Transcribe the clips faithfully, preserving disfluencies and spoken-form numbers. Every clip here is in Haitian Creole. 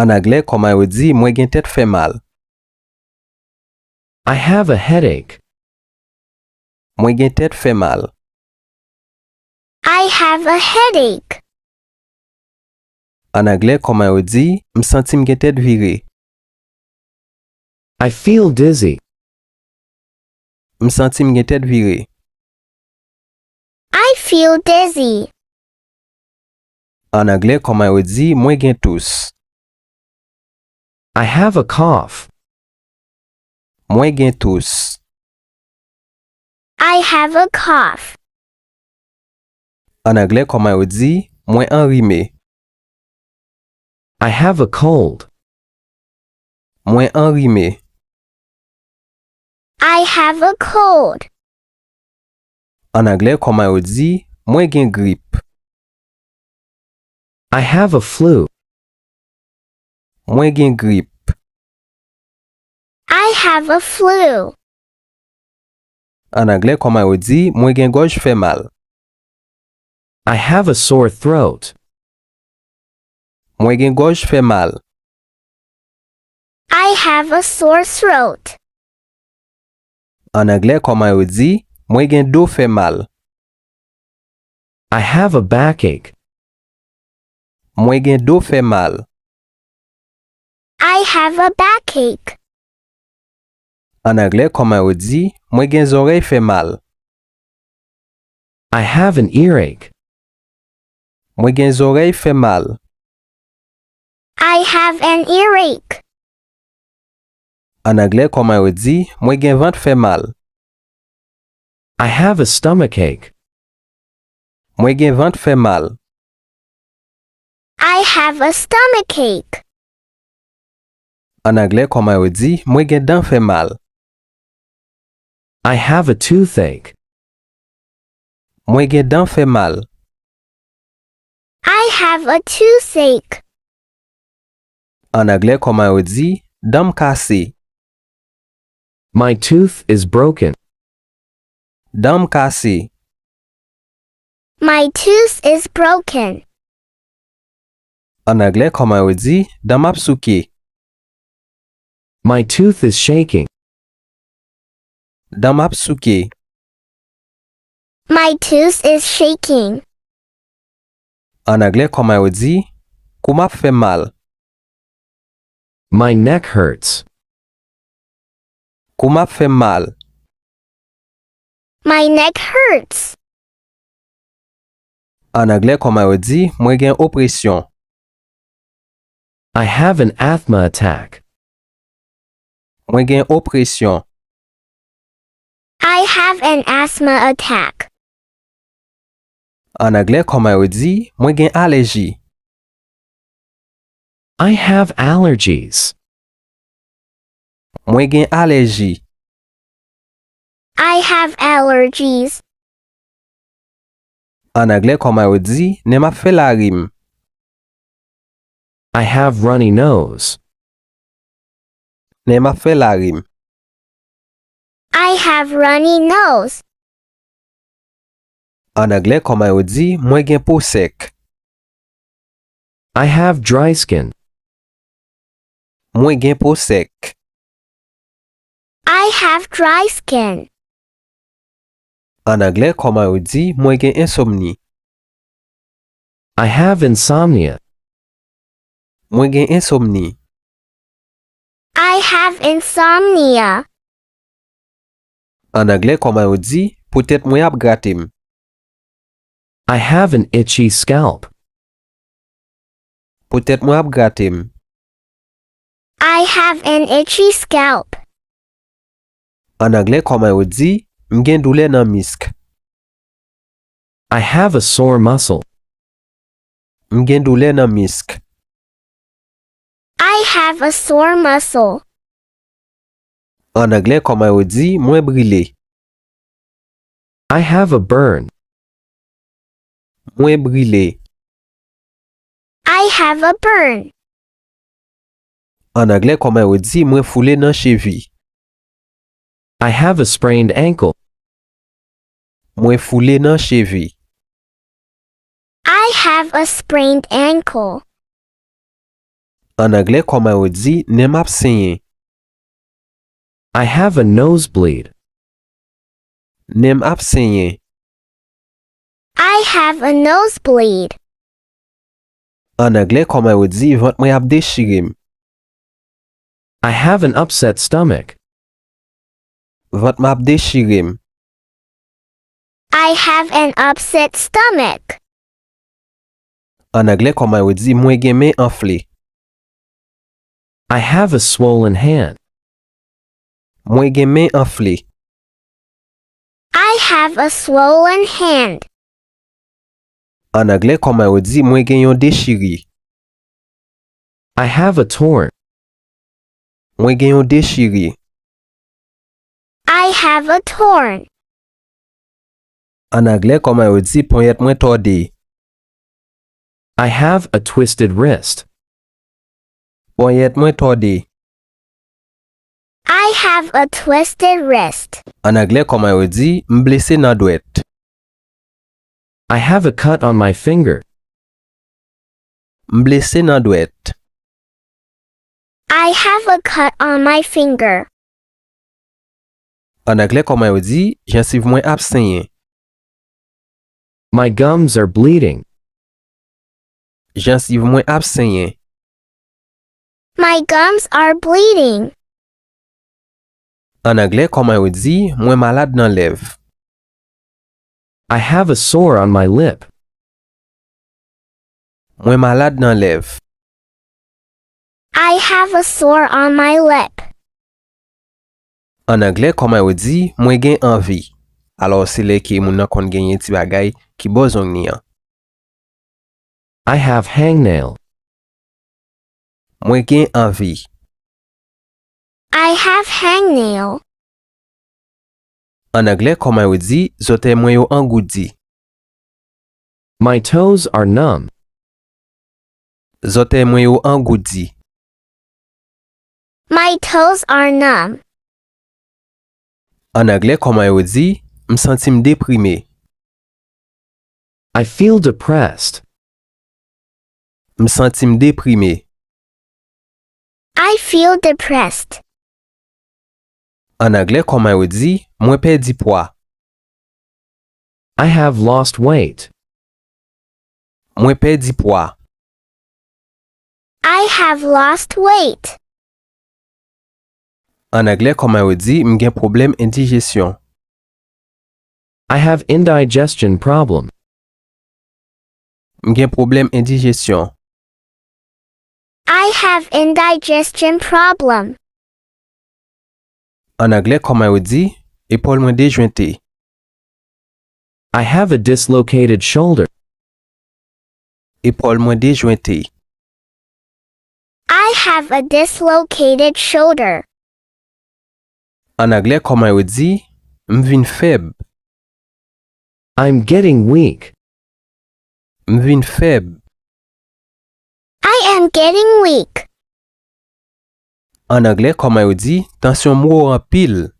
An anglè, kòman yo di, mwen gen tèt fè mal. I have a headache. Mwen gen tèt fè mal. I have a headache. An anglè, kòman yo di, m santi m gen tèt vire. I feel dizzy. M santi m gen tèt vire. I feel dizzy. An anglè, kòman yo di, mwen gen tous. I have a cough. Mwen gen tous. I have a cough. An anglè, kòman yo di, mwen anrime. I have a cold. Mwen anrime. I have a cold. An anglè, kòman yo di, mwen gen grip. I have a flu. Mwen gen grip. I have a flu. An anglè, kòman yo di, mwen gen gòj fè mal. I have a sore throat. Mwen gen gòj fè mal. I have a sore throat. An anglè, kòman yo di, mwen gen do fè mal. I have a backache. Mwen gen do fè mal. I have a backache. An anglè, kòman yo di, mwen gen zòrèy fè mal. I have an earache. Mwen gen zòrèy fè mal. I have an earache. An anglè, kòman yo di, mwen gen vant fè mal. I have a stomachache. Mwen gen vant fè mal. I have a stomachache. An anglè, kòman yo di, mwen gen dan fè mal. I have a toothache. Mwen gen dan fè mal. I have a toothache. An anglè, kòman yo di, dan m kase. My tooth is broken. Dan m kase. My tooth is broken. An anglè, kòman yo di, dan m ap souke. My tooth is shaking. Dan m ap souke. My tooth is shaking. An anglè, kòman yo di, kou m ap fè m mal. My neck hurts. Kou m ap fè m mal. My neck hurts. An anglè, kòman yo di, mwen gen opresyon. I have an asthma attack. Mwen gen opresyon. I have an asthma attack. An anglè, kòman yo di, mwen gen alèji. I have allergies. Mwen gen alèji. I have allergies. An anglè, kòman yo di, nen m ap fè lari m. I have runny nose. Nen m ap fè lari m. I have runny nose. An anglè, kòman yo di, mwen gen po sèk. I have dry skin. Mwen gen po sèk. I have dry skin. An anglè, kòman yo di, mwen gen ensomni. I have insomnia. Mwen gen ensomni. I have insomnia. An anglè, kòman yo di, poutèt mwen ap grate m. I have an itchy scalp. Poutèt mwen ap grate m. I have an itchy scalp. An anglè, kòman yo di, m gen doulè nan misk. I have a sore muscle. M gen doulè nan misk. I have a sore muscle. An anglè, kòman yo di, mwen brile. I have a burn. Mwen brile. I have a burn. An anglè, kòman yo di, mwen foule nan chevi. I have a sprained ankle. Mwen foule nan chevi. I have a sprained ankle. An anglè, kòman yo di, nen m ap senyen? I have a nosebleed. Nen m ap senyen. I have a nosebleed. An anglè, kòman yo di, vant mwen ap dechire m? I have an upset stomach. Vant mwen ap dechire m. I have an upset stomach. An anglè, kòman yo di, mwen gen men anfle? I have a swollen hand. Mwen gen men anfle. I have a swollen hand. An anglè, kòman yo di, mwen gen yon dechiri? I have a torn. Mwen gen yon dechiri. I have a torn. An anglè, kòman yo di, ponyèt mwen tòde? I have a twisted wrist. Ponyèt mwen tòde. I have a twisted wrist. An anglè, kòman yo di, m blese nan dwèt? I have a cut on my finger. M blese nan dwèt. I have a cut on my finger. An anglè, kòman yo di, jansiv mwen ap senyen? My gums are bleeding. Jansiv mwen ap senyen. My gums are bleeding. An anglè, kòman yo di, mwen malad nan lèv? I have a sore on my lip. Mwen malad nan lèv. I have a sore on my lip. An anglè, kòman yo di, mwen gen anvi? Alò, se lè ke moun nan konn genyen ti bagay ki bò zong ni an. I have hangnail. Mwen gen anvi. I have hangnail. An anglè, kòman yo di, zòtèy mwen yo angoudi? My toes are numb. Zòtèy mwen yo angoudi. My toes are numb. An anglè, kòman yo di, m santi m deprime? I feel depressed. M santi m deprime. I feel depressed. An anglè, kòman yo di, mwen pèdi pwa? I have lost weight. Mwen pèdi pwa. I have lost weight. An anglè, kòman yo di, m gen pwoblèm endijesyon? I have indigestion problem. M gen pwoblèm endijesyon. I have indigestion problem. An anglè, kòman yo di, epòl mwen dejwente? I have a dislocated shoulder. Epòl mwen dejwente. I have a dislocated shoulder. An anglè, kòman yo di, m vin fèb? I'm getting weak. M vin fèb. I am getting weak. An anglè, kòman yo di, tansyon m wo anpil?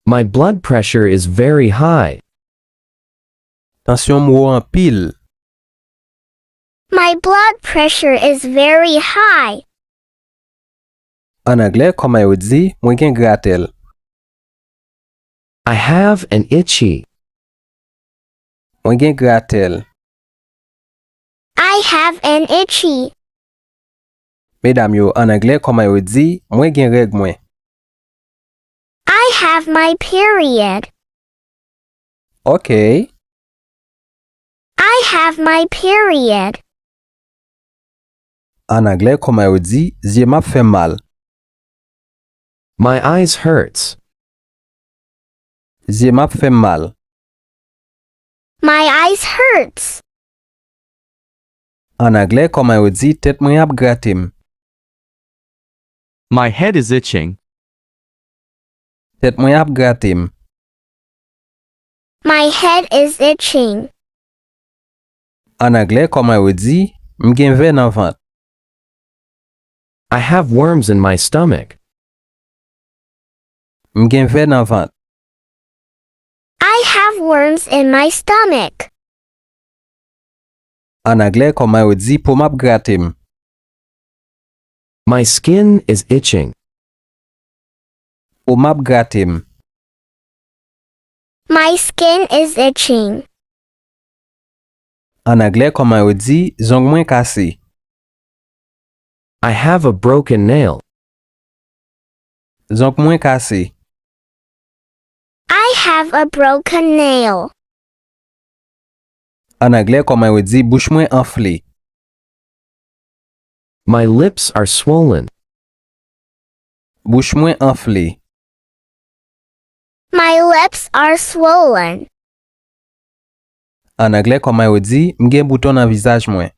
My blood pressure is very high. Tansyon m wo anpil. My blood pressure is very high. An anglè, kòman yo di, mwen gen gratèl? I have an itchy. Mwen gen gratèl. I have an itchy. Medam yo, an anglè, kòman yo di, mwen gen règ mwen? I have my period. Ok. I have my period. An anglè, kòman yo di, zye m ap fè m mal? My eyes hurts. Zye m ap fè m mal. My eyes hurts. An anglè, kòman yo di, tèt mwen ap grate m? My head is itching. Tèt mwen ap grate m. My head is itching. An anglè, kòman yo di, m gen vè nan vant? I have worms in my stomach. M gen vè nan vant. I have worms in my stomach. An anglè, kòman yo di, po m ap grate m? My skin is itching. Po m ap grate m. My skin is itching. An anglè, kòman yo di, zong mwen kase? I have a broken nail. Zong mwen kase. I have a broken nail. An anglè, kòman yo di, bouch mwen anfle? My lips are swollen. Bouch mwen anfle. My lips are swollen. An anglè, kòman yo di, m gen bouton nan vizaj mwen?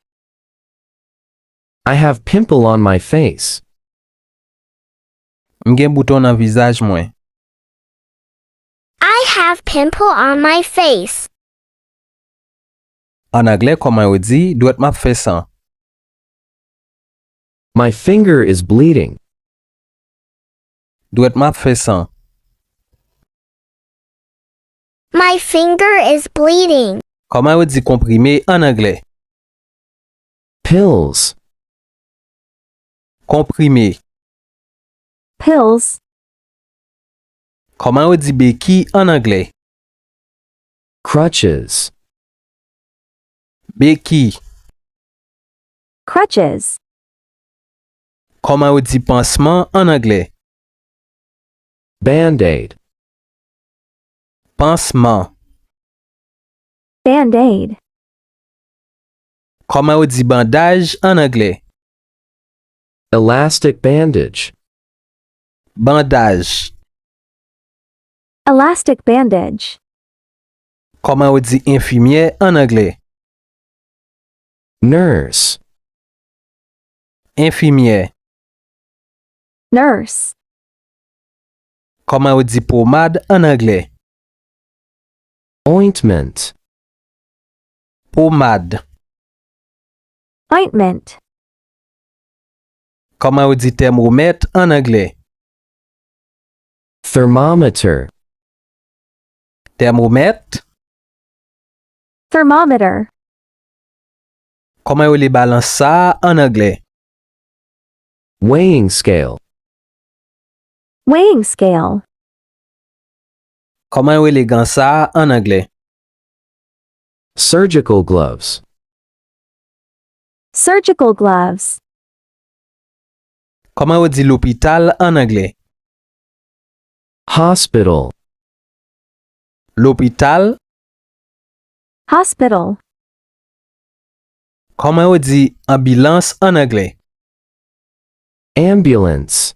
I have pimple on my face. M gen bouton nan vizaj mwen. I have pimple on my face. An anglè, kòman yo di, dwèt m ap fè san? My finger is bleeding. Dwèt m ap fè san. My finger is bleeding. Kòman yo di konprime an anglè? Pills. Konprime. Pills. Kòman yo di beki an anglè? Crutches. Beki. Crutches. Kòman yo di pansman an anglè? Band-aid. Pansman. Band-aid. Kòman yo di bandaj an anglè? Elastic bandage. Bandaj. Elastic bandage. Kòman yo di enfimyè an anglè? Nurse. Enfimyè. Nurse. Kòman yo di pomad an anglè? Ointment. Pomad. Ointment. Kòman yo di tèmomèt an anglè? Thermometer. Tèmomèt. Thermometer. Kòman yo li balans sa a an anglè? Weighing scale. Weighing scale. Kòman yo rele gan sa a an anglè? Surgical gloves. Surgical gloves. Kòman yo di lopital an anglè? Hospital. Lopital. Hospital. Kòman yo di anbilans an anglè? Ambulance.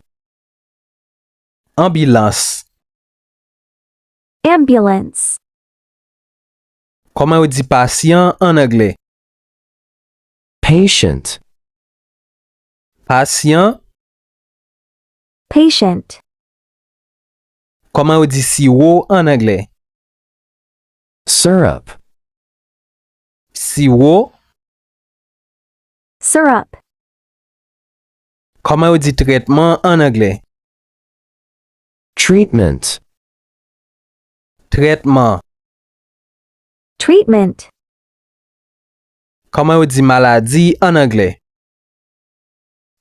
Anbilans. Ambulance. Kòman yo di pasyan an anglè? Patient. Pasyan. Patient. Kòman yo di siwo an anglè? Syrup. Siwo. Syrup. Kòman yo di trètman an anglè? Treatment. Trètman. Treatment. Kòman yo di maladi an anglè?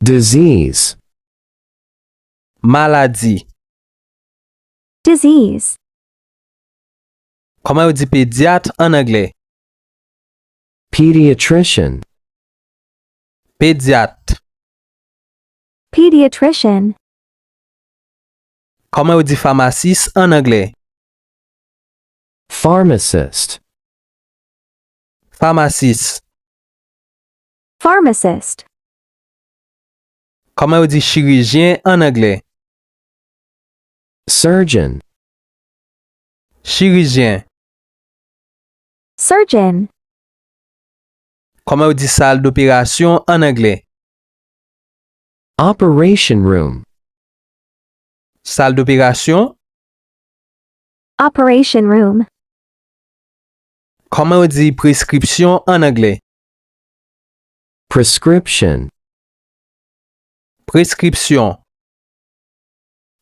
Disease. Maladi. Disease. Kòman yo di pedyat an anglè? Pediatrician. Pedyat. Pediatrician. Kòman yo di famasis an anglè? Pharmacist. Famasis. Pharmacist. Kòman yo di chirijyen an anglè? Surgeon. Chirijyen. Surgeon. Kòman yo di sal doperasyon an anglè? Operation room. Sal doperasyon. Operation room. Kòman yo di preskripsyon an anglè? Prescription. Preskripsyon.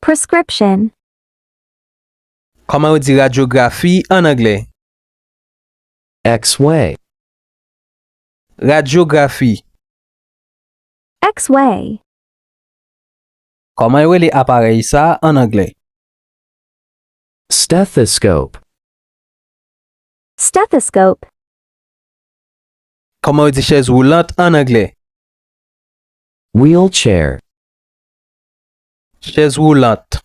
Prescription. Kòman yo di radyografi an anglè? X-ray. Radyografi. X-ray. Kòman yo rele aparèy sa a ann anglè? Stethoscope. Stethoscope. Kòman yo di chèz woulant ann anglè? Wheelchair. Chèz woulant.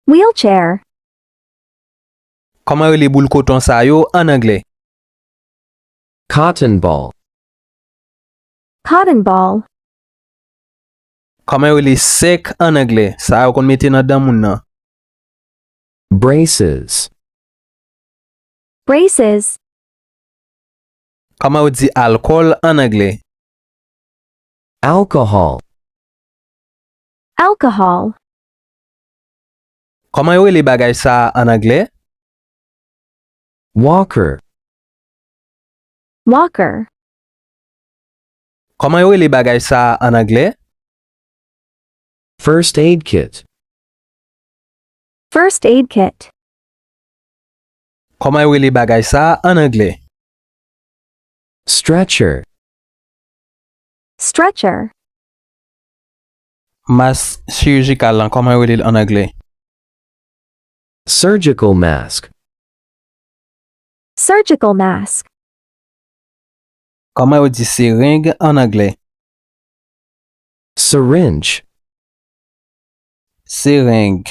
Wheelchair. Kòman yo rele boul koton sa yo ann anglè? Cotton ball. Cotton ball. Kòman yo rele sèk ann anglè? Sa yo konn mete nan dan moun nan. Braces. Braces. Kòman yo di alkòl ann anglè? Alcohol. Alcohol. Kòman yo rele bagay sa a ann anglè? Walker. Walker. Kòman yo rele bagay sa a ann anglè? First aid kit. First aid kit. Kòman yo rele bagay sa a ann anglè? Stretcher. Stretcher. Mas chirijikal lan, kòman yo rele l ann anglè? Surgical mask. Surgical mask. Kòman yo di sereng ann anglè? Syringe. Sereng.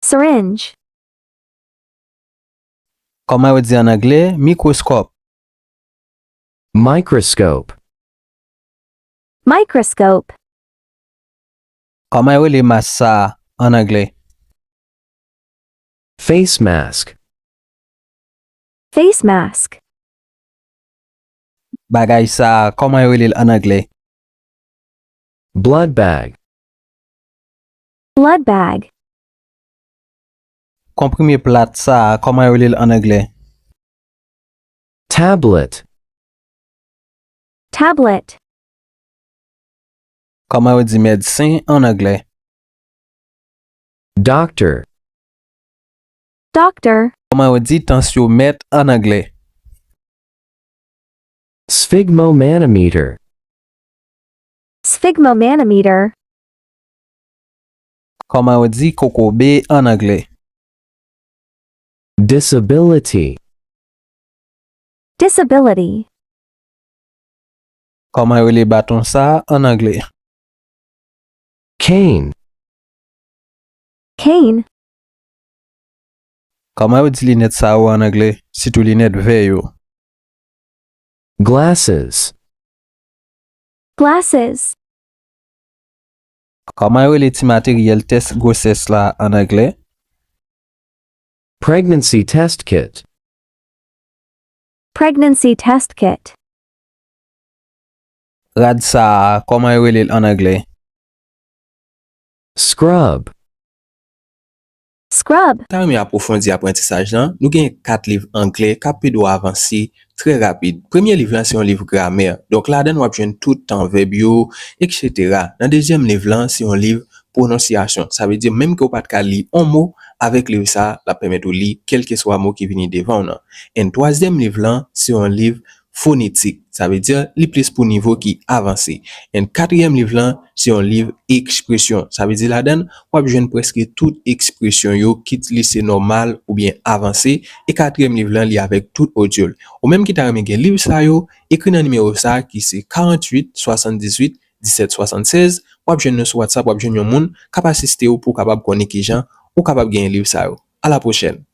Syringe. Kòman yo di ann anglè? Mikwoskòp. Microscope. Microscope. Kòman yo rele mas sa a ann anglè? Face mask. Face mask. Bagay sa a, kòman yo rele l ann anglè? Blood bag. Blood bag. Konprime plat sa a, kòman yo rele l ann anglè? Tablet. Tablet. Kòman yo di medsen ann anglè? Doctor. Doctor. Kòman yo di tansyomèt ann anglè? Sphygmomanometer. Sphygmomanometer. Kòman yo di kokobe ann anglè? Disability. Disability. Kòman yo rele baton sa a ann anglè? Cane. Cane. Kòman yo di linèt sa yo ann anglè, sitou linèt vè yo? Glasses. Glasses. Kòman yo rele ti materyèl tès gwosès la ann anglè? Pregnancy test kit. Pregnancy test kit. Rad sa a, kòman yo rele l ann anglè? Scrub. Scrub. Ta renmen apwofondi aprantisaj lan, nou gen kat liv anglè k ap ede w avanse trè rapid. Premye liv lan se yon liv gramè. Donk, ladan l w ap jwenn tout tan vèb yo, etsetera. Nan dezyèm liv lan, se yon liv pwononsyasyon. Sa vle di, menm ke w pa t ka li yon mo, avèk liv sa a, l ap pèmèt ou li kèlkeswa mo ki vini devan w nan. And twazyèm liv lan, se yon liv fonetik. Sa vle di, li plis pou nivo ki avanse. And katriyèm liv lan, se yon liv ekspresyon. Sa vle di, ladan l, w ap jwenn prèske tout ekspresyon yo, kit li se nòmal oubyen avanse. E katriyèm liv lan, li avèk tout odyo l. Ou menm ki ta renmen gen liv sa yo, ekri nan nimewo sa a ki se karanntuit swasanndizuit disèt swasannsèz. W ap jwenn nou sou WhatsApp, w ap jwenn yon moun k ap asiste w pou w kapab konnen kijan ou kapab genyen liv sa yo. A la pwochèn!